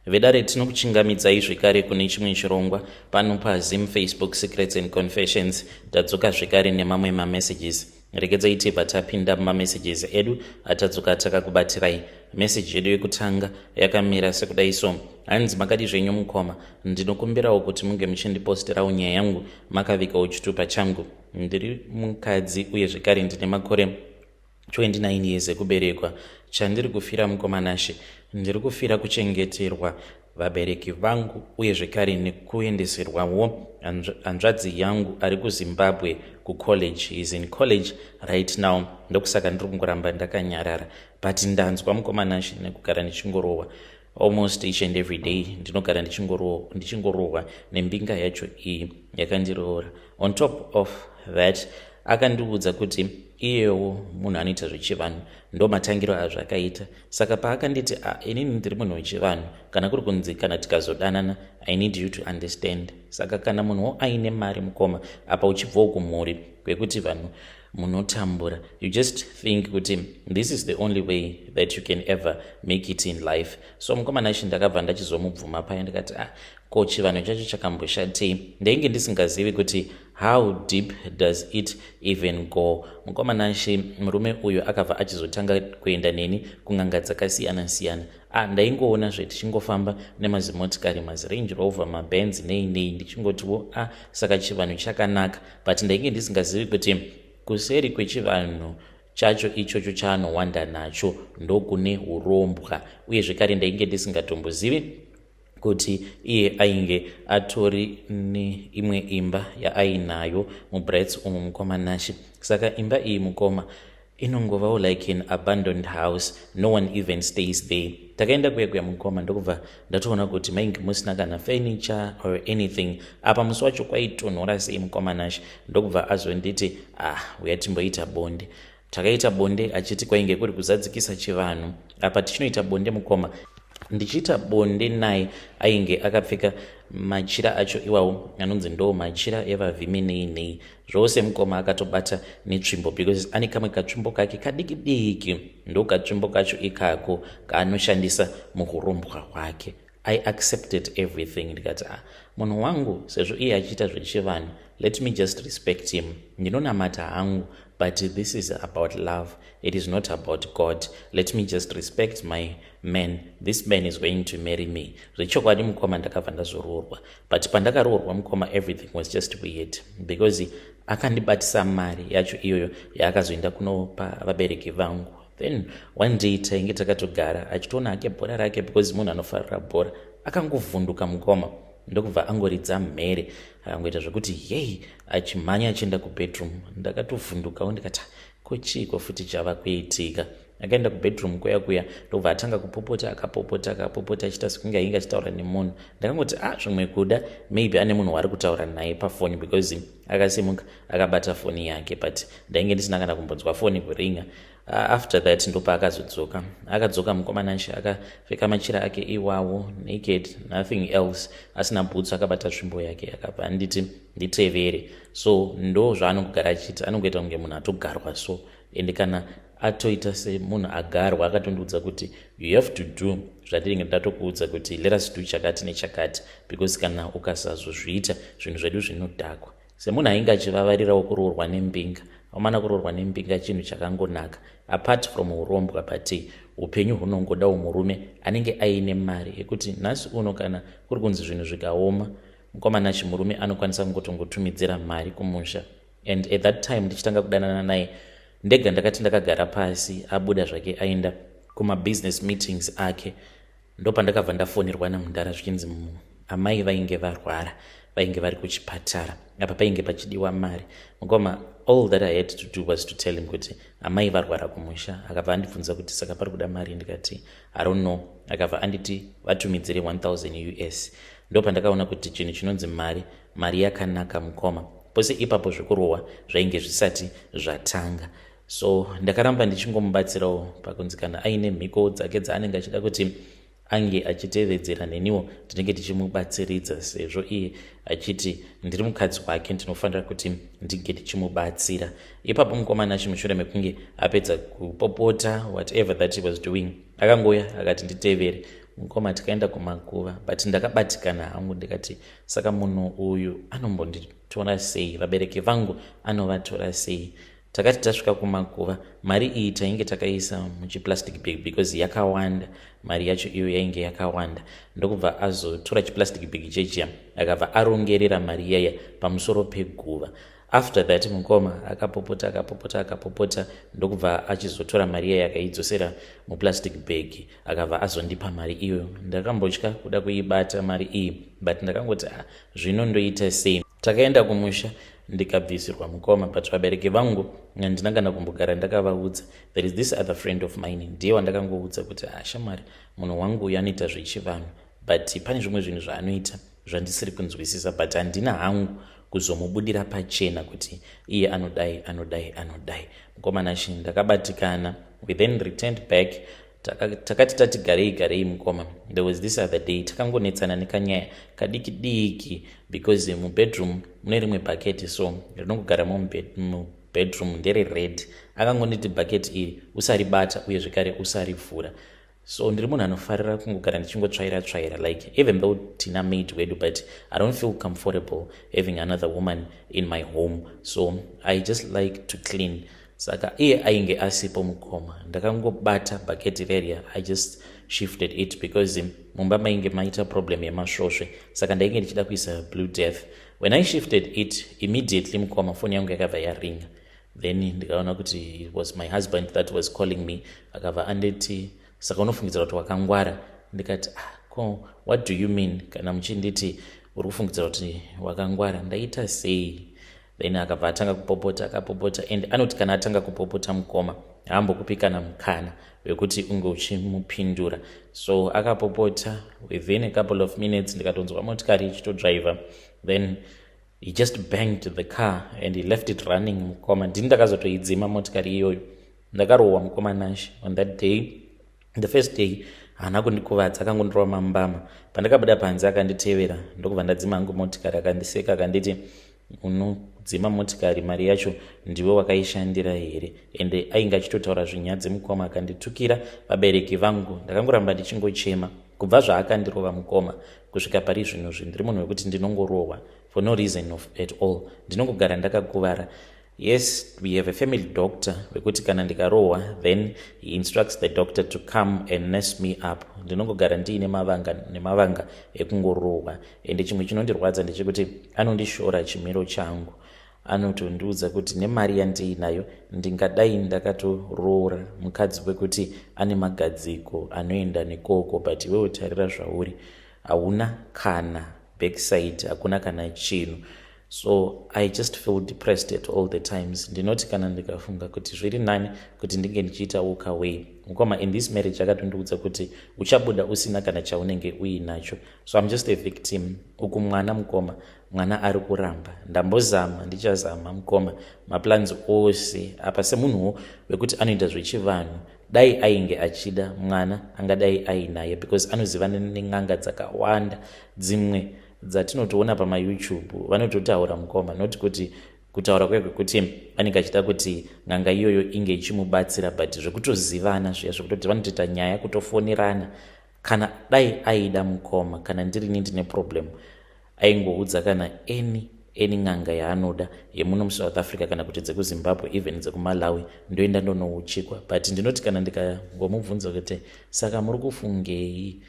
Vedare, tinokuchingamidzai zvekare kune chimwe chirongwa pano paZim Facebook Secrets and Confessions. Tadzoka zvekare nemamwe mamessages. Regedzai tibva tapinda mumamessages edu atadzoka takakubatirai. Meseji yedu yekutanga yakamira sekudai so. Hanzi, "Makadi zvenyu mukoma? Ndinokumbirawo kuti munge muchindiposterawo nyaya yangu makavigawo chitupa changu. Ndiri mukadzi uye zvekare ndine makore 29 years ekuberekwa. Chandiri kufira, mukoma Nashe, ndiri kufira kuchengeterwa vabereki vangu uye zvekare nekuendeserwawo hanzvadzi yangu ari kuZimbabwe kucollege. Is in college right now. Ndokusaka ndiri kungoramba ndakanyarara, but ndanzwa, mukoma Nashe, nekugara ndichingorohwa almost each and every day. Ndinogara ndichingorohwa nembinga yacho iyi yakandiroora. On top of that, akandiudza kuti iyewo munhu anoita zvechivanhu. Ndo matangiro azvakaita. Saka paakanditi, 'Ah, inini ndiri munhu wechivanhu, kana kuri kunzi kana tikazodanana, I need you to understand.' Saka kana munhuwo aine mari, mukoma, apa uchibvawo kumhuri kwekuti vanhu munotambura, you just think kuti this is the only way that you can ever make it in life. So mukoma Nashe, ndakabva ndachizomubvuma paya. Ndikati, 'Ah, ko chivanhu chacho chakamboshatei?' Ndainge ndisingazivi kuti how deep does it even go. Mukoma Nashe, murume uyu akabva achizotanga kuenda neni kun'anga dzakasiyana-siyana. Ah, ndaingoona zvetichingofamba nemazimotikari, maziRange Rover, maBenz, nei nei. Ndichingotiwo, "A ah, saka chivanhu chakanaka." But ndainge ndisingazivi kuti kuseri kwechivanhu chacho ichocho chaanowanda nacho ndokune urombwa. Uye zvekare ndainge ndisingatombozivi kuti iye ainge atori neimwe imba yaainayo muBrits umu, mukoma Nashe. Saka imba iyi, mukoma, inongovawo like an abandoned house. No one even stays there. Takaenda kuya kuya, mukoma, ndokubva ndatoona kuti mainge musina kana furniture or anything. Apa musi wacho kwaitonhora sei, mukoma Nashe. Ndokubva azonditi, "Ah, uya timboita bonde." Takaita bonde, achiti kwainge kuri kuzadzikisa chivanhu. Apa tichinoita bonde, mukoma, ndichiita bonde naye ainge akapfeka machira acho iwawo anonzi ndo machira evavhimi, nei nei zvose. Mukoma, akatobata netsvimbo because ane kamwe katsvimbo kake kadiki diki. Ndo katsvimbo kacho ikako kaanoshandisa muurombwa hwake. I accepted everything. Ndikati, "Ah, munhu wangu, sezvo iye achiita zvechivanhu, let me just respect him. Ndinonamata hangu, but this is about love, it is not about God. Let me just respect my man. This man is going to marry me." Zvechokwadi, mukoma, ndakabva ndazoroorwa. But pandakaroorwa, mukoma, everything was just weird because akandibatisa mari yacho iyoyo yaakazoenda kunopa vabereki vangu. Then one day tainge takatogara, achitoona hake bhora rake because munhu anofarira bhora. Akangovhunduka, mukoma, ndokubva angoridza mhere, akangoita zvekuti yei, achimhanya achienda kubedroom. Ndakatovhundukawo, ndikati, "Kochiiko futi chava kuitika?" Akaenda kubedroom kuya kuya, ndobva atanga kupopota. Akapopota, akapopota, achiita sekunge ainge achitaura nemunhu. Ndakangoti, "A ah, zvimwe kuda maybe ane munhu waari kutaura naye pafoni," because akasimuka akabata foni yake, but ndainge ndisina kana kumbonzwa foni kuringa. After that ndopaakazodzoka. Akadzoka, mukoma Nashe, akapfeka machira ake iwawo, naked, nothing else, asina bhutsu, akabata tsvimbo yake. Akabva anditi nditevere. So ndo zvaanogara achiita, anongoita kunge munhu atogarwa. So ende kana atoita semunhu agarwa, akatondiudza kuti, "You have to do zvandinenge ndatokuudza kuti let us do chakati nechakati, because kana ukasazozviita, zvinhu zvedu zvinodhakwa." Semunhu ainge achivavarirawo kuroorwa nembinga, amana, kuroorwa nembinga chinhu chakangonaka apart from urombwa, but upenyu hunongodawo murume anenge aine mari yekuti nhasi uno kana kuri kunzi zvinhu zvikaoma, mukoma Nashe, murume anokwanisa kungotongotumidzira mari kumusha. And at that time ndichitanga kudanana naye, ndega ndakati ndakagara pasi, abuda zvake aenda kumabusiness meetings ake, ndopandakabva ndafonirwa namudhara zvichinzi amai vainge varwara, vainge vari kuchipatara. Apa painge pachidiwa mari. Mukoma, all that I had to do was to tell him kuti amai varwara kumusha. Akabva andibvunza kuti, "Saka pari kuda mari?" Ndikati, "I don't know." Akabva anditi vatumidzire 1000 US. Ndo pandakaona kuti chinhu chinonzi mari, mari yakanaka, mukoma. Pose ipapo zvekurohwa zvainge zvisati zvatanga. So ndakaramba ndichingomubatsirawo pakunzi kana aine mhiko dzake dzaanenge achida kuti ange achitevedzera, neniwo ndinenge ndichimubatsiridza, sezvo iye achiti ndiri mukadzi wake, ndinofanira kuti ndinge ndichimubatsira. Ipapo, mukoma Nashe, mushure mekunge apedza kupopota, whatever that he was doing, akangoya akati nditevere. Mukoma, tikaenda kumakuva, but ndakabatikana hangu. Ndikati, saka munhu uyu anombonditora sei? Vabereki vangu anovatora sei? Takati tasvika kumakuva, mari iyi tainge takaisa muchiplastic bag because yakawanda. Mari yacho iyo yainge yakawanda. Ndokubva azotora chiplastic bag chechiya, akabva arongerera mari iyaya pamusoro peguva. After that, mukoma, akapopota, akapopota, akapopota, ndokubva achizotora mari iyaya, akaidzosera muplastic bag, akabva azondipa mari iyoyo. Ndakambotya kuda kuibata mari iyi, but ndakangoti, ah, zvino ndoita sei? Takaenda kumusha, ndikabvisirwa, mukoma, but vabereki vangu handina kana kumbogara ndakavaudza. There is this other friend of mine, ndiye wandakangoudza kuti, ah, shamwari, munhu wangu uyu anoita zvechivanhu, but pane zvimwe zvinhu zvaanoita zvandisiri kunzwisisa, but handina hangu kuzomubudira pachena kuti iye anodai, anodai, anodai. Mukoma Nashi, ndakabatikana. We then returned back. Takati tati garei garei, mukoma, there was this other day takangonetsana nekanyaya kadiki diki, because mubedroom mune rimwe bhaketi, so rinongogara mubedroom, ndere red. Akangonditi, "Bhaketi iri usaribata, uye zvekare usarivhura." So ndiri munhu anofarira kungogara ndichingotsvaira tsvaira. Like, even though tina maid wedu, but I don't feel comfortable having another woman in my home, so I just like to clean. Saka iye ainge asipo, mukoma, ndakangobata bhaketi reria. I just shifted it because mumba mainge maita problem yemasvosve, saka ndainge ndichida kuisa Blue Death. When I shifted it, immediately, mukoma, foni yangu yakabva yaringa. Then ndikaona kuti it was my husband that was calling me. Akabva anditi, "Saka unofungidzira kuti wakangwara?" Ndikati, "Ah, ko what do you mean kana muchinditi uri kufungidzira kuti wakangwara? Ndaita sei?" Then akabva atanga kupopota, akapopota, and anoti kana atanga kupopota, mukoma, haambokupi kana mukana wekuti unge uchimupindura. So akapopota. Within a couple of minutes, ndikatonzwa motikari ichitodriver. Then he just banged the car and he left it running. Mukoma, ndini ndakazotoidzima motikari iyoyo. Ndakarohwa, mukoma Nash, on that day. The first day haana kundikuvadza, akangondirova mambama. Pandakabuda panze, akanditevera, ndokubva ndadzima hangu motikari. Akandiseka, akanditi, "Unodzima motikari, mari yacho ndiwe wakaishandira here?" Ende ainge achitotaura zvinyadzi, mukoma, akanditukira vabereki vangu. Ndakangoramba ndichingochema. Kubva zvaakandirova, mukoma, kusvika pari zvino zvi, ndiri munhu wekuti ndinongorohwa for no reason at all. Ndinongogara ndakakuvara. Yes, we have a family doctor wekuti kana ndikarohwa, then he instructs the doctor to come and nurse me up. Ndinongogara ndiine mavanga nemavanga ekungorohwa. Ende chimwe chinondirwadza ndechekuti anondishora chimiro changu. Anotondiudza kuti nemari yandiinayo ndingadai ndakatoroora mukadzi wekuti ane magadziko anoenda nekoko, but iwewe tarira zvauri, hauna kana backside, hakuna kana chinhu. So I just feel depressed at all the times. Ndinoti kana ndikafunga kuti zviri nani kuti ndinge ndichiita walk away. Mukoma, in this marriage akatondiudza kuti uchabuda usina kana chaunenge uinacho. So I'm just a victim. Uku mwana, mukoma, mwana ari kuramba. Ndambozama, ndichazama, mukoma, maplans ose apa. Semunhuwo wekuti anoita zvechivanhu, dai ainge achida mwana angadai ainaye, because anozivana nen'anga dzakawanda, dzimwe dzatinotoona pamaYouTube. Vanototaura, mukoma, noti kuti kutaura kwekuti anenge achida kuti n'anga iyoyo inge ichimubatsira, but zvekutozivana zviya, zvekutoti vanotoita nyaya, kutofonerana. Kana dai aida, mukoma, kana ndirini ndine problem, aingoudza kana any n'anga yaanoda yemuno muSouth Africa, kana kuti dzekuZimbabwe, even dzekuMalawi, ndoenda ndonouchikwa. But ndinoti kana ndikangomubvunza kuti, "Saka muri kufungei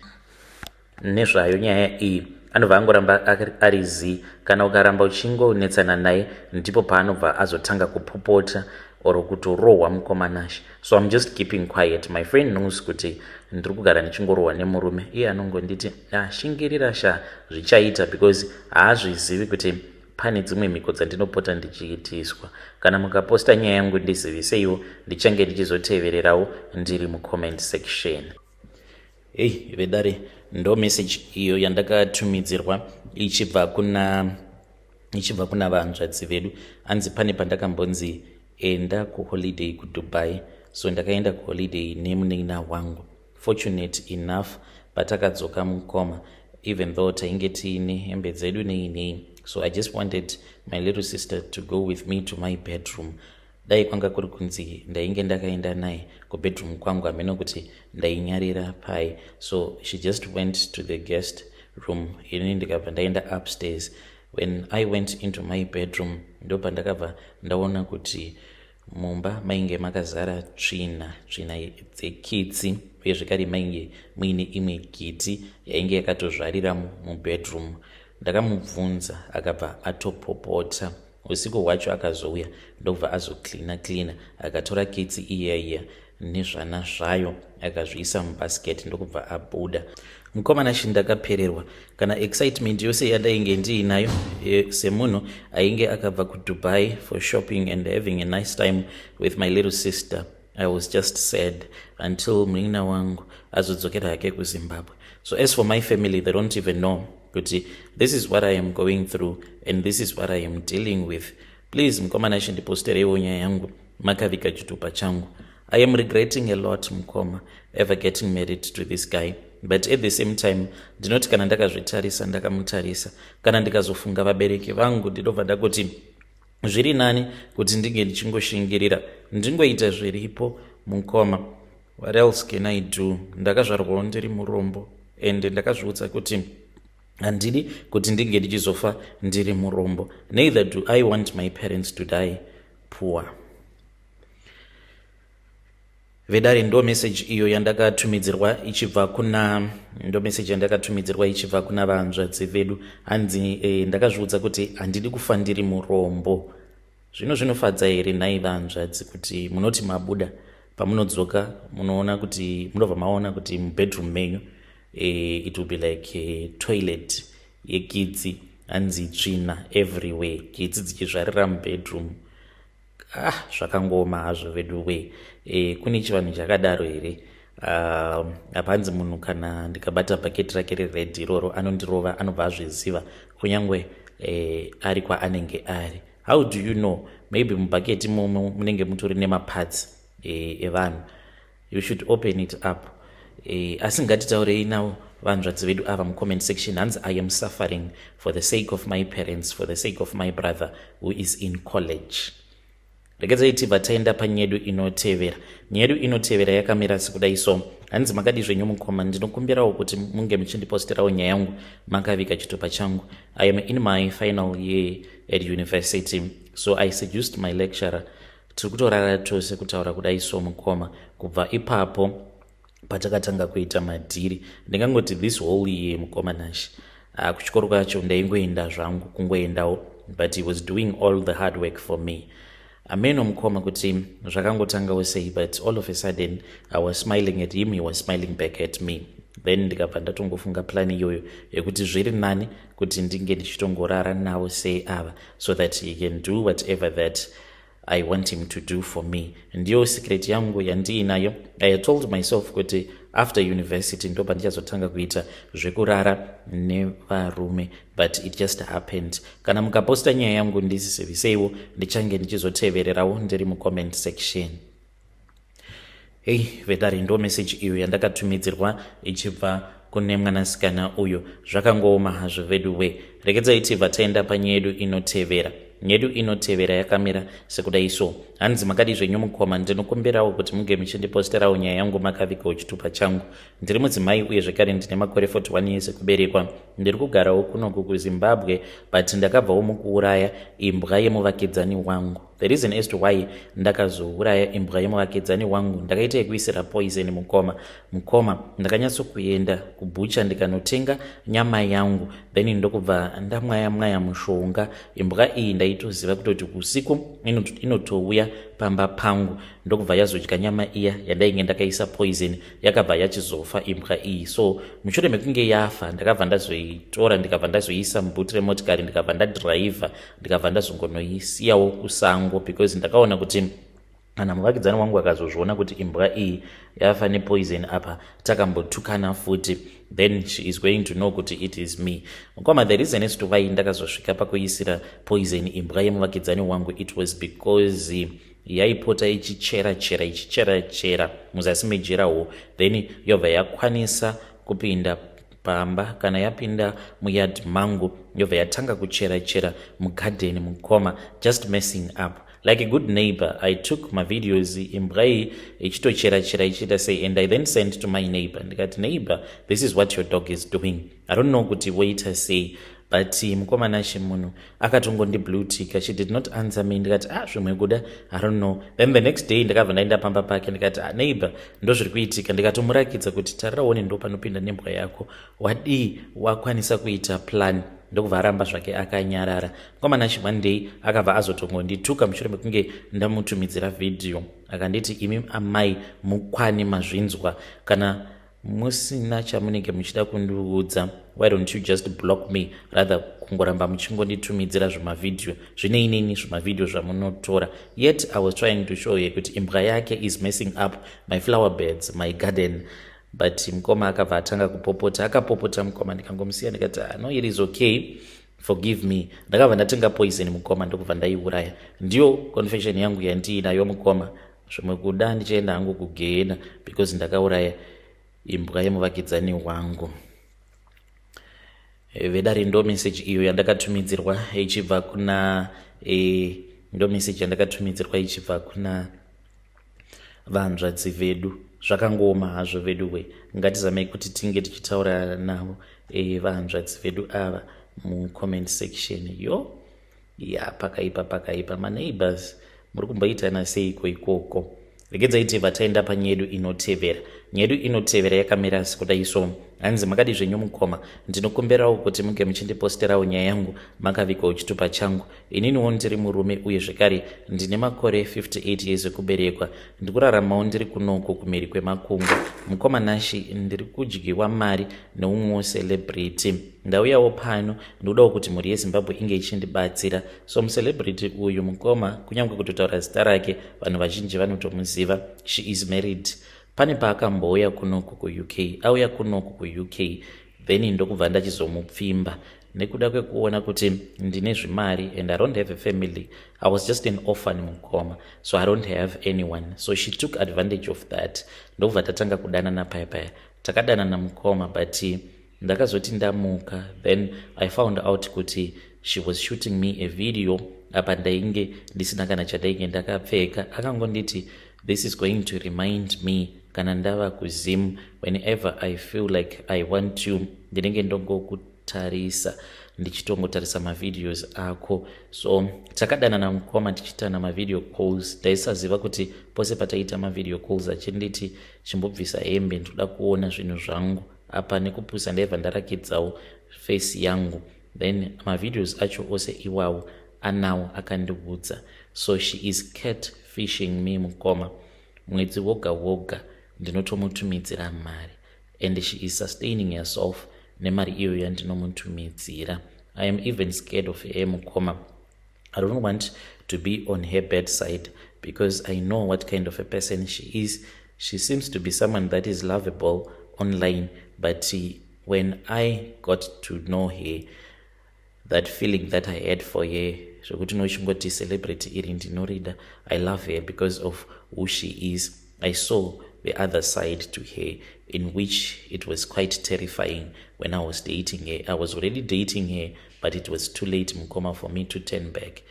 nezvayo nyaya iyi?" anobva angoramba ari zii. Kana ukaramba uchingonetsana naye, ndipo paanobva azotanga kupopota or kutorohwa, mukoma Nash. So I'm just keeping quiet. My friend knows kuti ndiri kugara ndichingorohwa nemurume. Iye anongonditi, "Ah, shingirira sha, zvichaita," because haazvizivi kuti pane dzimwe mhiko dzandinopota ndichiitiswa. Kana mukaposta nyaya yangu, ndiziviseiwo, ndichange ndichizotevererawo ndiri mucomment section. Hei vedare, ndo message iyo yandakatumidzirwa ichibva kuna vanzvadzi vedu. Anzi pane pandakambonzi enda kuholiday kuDubai. So ndakaenda kuholiday nemunin'ina wangu. Fortunate enough, patakadzoka, mukoma, even though tainge tiine hembe dzedu nei nei, so I just wanted my little sister to go with me to my bedroom. Dai kwanga kuri kunzi ndainge ndakaenda naye kubedroom kwangu, hameno kuti ndainyarira pai. So she just went to the guest room, ini ndikabva ndaenda upstairs. When I went into my bedroom, ndopandakabva ndaona kuti mumba mainge makazara tsvina, tsvina dzekitsi, uye zvekare mainge muine imwe kiti yainge yakatozvarira mubedroom. Ndakamubvunza, akabva atopopota. Usiku hwacho akazouya ndobva azoklina klina, akatora kitsi iya iya nezvana zvayo, akazviisa mubasket, ndokubva abuda. Mukomana shi, ndakapererwa. Kana excitement yose yandainge ndiinayo semunhu ainge akabva kuDubai for shopping and having a nice time with my little sister, I was just sad until munin'ina wangu azodzokera hake kuZimbabwe. So as for my family, they don't even know kuti this is what I am going through and this is what I am dealing with. Please, mukomana shi, ndipostereiwo nyaya yangu makaviga chitupa changu. I am regretting a lot, mukoma, ever getting married to this guy, but at the same time ndinoti kana ndakazvitarisa, ndakamutarisa, kana ndikazofunga vabereki vangu, ndinobva ndakuti zviri nani kuti ndinge ndichingoshingirira, ndingoita zviripo. Mukoma, what else can I do? Ndakazvarwawo ndiri murombo and ndakazviudza kuti handidi kuti ndinge ndichizofa ndiri murombo. Neither do I want my parents to die poor. Vedare, ndo message iyo yandakatumidzirwa ichibva kuna, ndo message yandakatumidzirwa ichibva kuna vanzvadzi vedu. Hanzi ndakazviudza kuti handidi kufa ndiri murombo. Zvino zvinofadza here nhai vanzvadzi kuti munoti mabuda, pamunodzoka munoona kuti, munobva maona kuti mubedroom menyu it will be like a toilet yekitsi? Hanzi tsvina everywhere, kitsi dzichizvarira mubedroom. Ah, zvakangoma hazvo vedu we. Kune chivanhu chakadaro here? Apa hanzi munhu kana ndikabata bhaketi rake rered iroro, anondirova, anobva azviziva kunyange ari kwaanenge ari. How do you know? Maybe mubhaketi imomo munenge mutori nemaparts evanhu. You should open it up. Asi ngatitaurei navo vanzvadzi vedu ava mucomment section. Hanzi, "I am suffering for the sake of my parents, for the sake of my brother who is in college." Regedzai tibva taenda panyedu inotevera. Nyedu inotevera yakamira sekudai so. Hanzi, "Makadi zvenyu mukoma? Ndinokumbirawo kuti munge muchindiposterawo nyaya yangu makavika chitupa changu. I am in my final year at university, so I seduced my lecturer. Tiri kutorara tose kutaura kudai so, mukoma. Kubva ipapo patakatanga kuita madhiri, ndingangoti this whole year, mukoma Nashi, kuchikoro kwacho ndaingoenda zvangu, kungoendawo, but he was doing all the hard work for me. Ameno mukoma kuti zvakangotangawo sei, but all of a sudden I was smiling at him, he was smiling back at me. Then ndikabva ndatongofunga plan iyoyo yekuti zviri nani kuti ndinge ndichitongorara navo sei ava, so that he can do whatever that I want him to do for me. Ndiyo secret yangu yandiinayo. I told myself kuti after university ndo pandichazotanga kuita zvekurara nevarume, but it just happened. Kana mukaposta nyaya yangu, ndisiziviseiwo, ndichange ndichizotevererawo ndiri mucomment section." Hei vedare, ndo message iyo yandakatumidzirwa ichibva kune mwanasikana uyo. Zvakangooma hazvo vedu we. Regedzai tibva taenda panyaya yedu inotevera. Nyedu inotevera yakamira sekudai so. Hanzi, "Makadi zvenyu mukoma? Ndinokumbirawo kuti munge muchindiposterawo nyaya yangu makavikawo chitupa changu. Ndiri mudzimai uye zvekare ndine makore 41 years ekuberekwa. Ndiri kugarawo kunoku kuZimbabwe, but ndakabvawo mukuuraya imbwa yemuvakidzani wangu. The reason as to why ndakazouraya imbwa yemuvakidzani wangu, ndakaita yekuisira poison, mukoma. Mukoma, ndakanyatsokuenda kubhucha, ndikanotenga nyama yangu, then ndokubva ndamwaya mwaya mushonga. Imbwa iyi ndaitoziva kutoti usiku inotouya pamba pangu, ndokubva yazodya nyama iya yandainge ndakaisa poison. Yakabva yachizofa imbwa iyi. So mushure mekunge yafa, ndakabva ndazoitora, ndikabva ndazoiisa mubhuti remotikari, ndikabva ndadhiraivha, ndikabva ndazongonoisiyawo kusango, because ndakaona kuti kana muvakidzani wangu akazozviona kuti imbwa iyi yafa nepoison, apa takambotukana futi, then she is going to know kuti it is me. Mukoma, the reason as to why ndakazosvika pakuisira poison imbwa yemuvakidzani wangu, it was because yaipota ichichera chera, ichichera chera muzasi mejirawo, then yobva yakwanisa kupinda pamba. Kana yapinda muyard mangu, yobva yatanga kuchera chera mugadheni, mukoma, just messing up. Like a good neighbor, I took mavideos imbwa iyi ichitochera chera ichiita sei, and I then sent to my neighbor. Ndikati, "Neighbor, this is what your dog is doing. I don't know kuti woita sei." But mukoma Nashe, munhu akatongondiblueticka. She did not answer me. Ndikati, "Ah, zvimwe kuda, I don't know." Then the next day ndakabva ndaenda pamba pake. Ndikati, "Ah, neighbor, ndo zviri kuitika." Ndikatomurakidza kuti, "Tariraone, ndo panopinda nembwa yako. Wadii wakwanisa kuita plan?" Ndokubva aramba zvake akanyarara. Mukoma Nashe, one day akabva azotongondituka mushure mekunge ndamutumidzira vhidhiyo. Akanditi, "Imi amai, mukwani, mazvinzwa. Kana musina chamunenge muchida kundiudza, why don't you just block me rather kungoramba muchingonditumidzira zvimavhidhiyo zvine inini, zvimavhidhiyo zvamunotora?" Yet I was trying to show ye kuti imbwa yake is messing up my flower beds, my garden. But mukoma akabva atanga kupopota. Akapopota, mukoma. Ndikangomusiya. Ndikati, "Ah, no, it is okay, forgive me." Ndakabva ndatenga poison, mukoma, ndokubva ndaiuraya. Ndiyo confession yangu yandiinayo, mukoma. Zvimwe kuda ndichaenda hangu kugehena because ndakauraya imbwa yemuvakidzani wangu. Vedare, ndo message iyo yandakatumidzirwa ichibva kuna ndo message yandakatumidzirwa ichibva kuna vanzvadzi vedu. Zvakangooma hazvo vedu we. Ngatizamei kuti tinge tichitaura navo vanzvadzi vedu ava mucomment section. Yo ya, pakaipa, pakaipa. Maneighbors, muri kumboitana seiko ikoko? Regedzai tibva taenda panyedu inotevera. Nyedu inotevera yakamira sekudai so. Hanzi, "Makadi zvenyu mukoma? Ndinokumberawo kuti munge muchindiposterawo nyaya yangu makavigwawo chitupa changu. Ininiwo ndiri murume uye zvekare ndine makore 58 years ekuberekwa. Ndikuraramawo ndiri kunoko kumhiri kwemakungwa. Mukoma Nashi, ndiri kudyiwa mari neumwewo celebrity. Ndauyawo pano, ndikudawo kuti mhuri yeZimbabwe inge ichindibatsira. So mucelebrity uyu, mukoma, kunyange kutotaura zita rake vanhu vazhinji vanotomuziva. She is married. Pane paakambouya kunoku kuUK. Auya kunoku kuUK, then ndokubva ndachizomupfimba nekuda kwekuona kuti ndine zvimari and I don't have a family. I was just an orphan, mukoma, so I don't have anyone. So she took advantage of that. Ndokubva tatanga kudanana. Paya paya takadanana, mukoma, but ndakazoti ndamuka, then I found out kuti she was shooting me a video. Apa ndainge ndisina kana chandainge ndakapfeka. Akangonditi, 'This is going to remind me kana ndava kuZim. Whenever I feel like I want to, ndinenge ndongokutarisa, ndichitongotarisa mavideos ako.' So takadanana, mukoma, tichiitana mavideo calls. Ndaisaziva kuti pose pataiita mavideo calls achinditi, 'Chimbobvisa hembe, ndoda kuona zvinhu zvangu.' Apa nekupusa ndaibva ndarakidzawo face yangu. Then mavideos acho ose iwawo anawo akandiudza. So she is cat fishing me, mukoma. Mwedzi woga woga ndinotomutumidzira mari and she is sustaining herself nemari iyoyo yandinomutumidzira. I am even scared of her, mukoma. I don't want to be on her bad side because I know what kind of a person she is. She seems to be someone that is lovable online, but when I got to know her, that feeling that I had for her, zvekuti nochingoti celebrity iri ndinorida, I love her because of who she is, I saw the other side to her, in which it was quite terrifying when I was dating her. I was already dating her, but it was too late, mukoma, for me to turn back.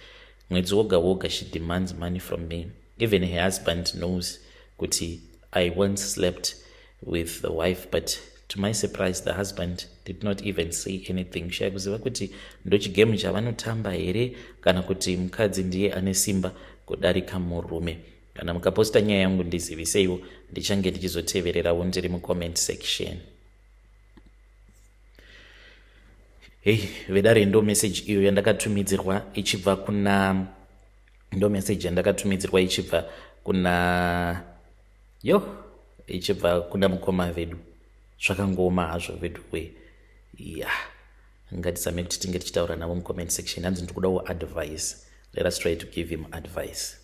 Mwedzi woga woga she demands money from me. Even her husband knows kuti I once slept with the wife, but to my surprise the husband did not even say anything. Shaya kuziva kuti ndochigame chavanotamba here kana kuti mukadzi ndiye ane simba kudarika murume. Kana mukaposta nyaya yangu, ndiziviseiwo, ndichange ndichizotevererawo ndiri mucomment section." Hei vedare, ndo message iyo yandakatumidzirwa ichibva kuna, ndo message yandakatumidzirwa ichibva kuna, yo, ichibva kuna mukoma vedu. Zvakangooma hazvo vedu we. Ya, ngatizame kuti tinge tichitaura navo mucomment section. Hanzi, "Ndikudawo advice." Let us try to give him advice.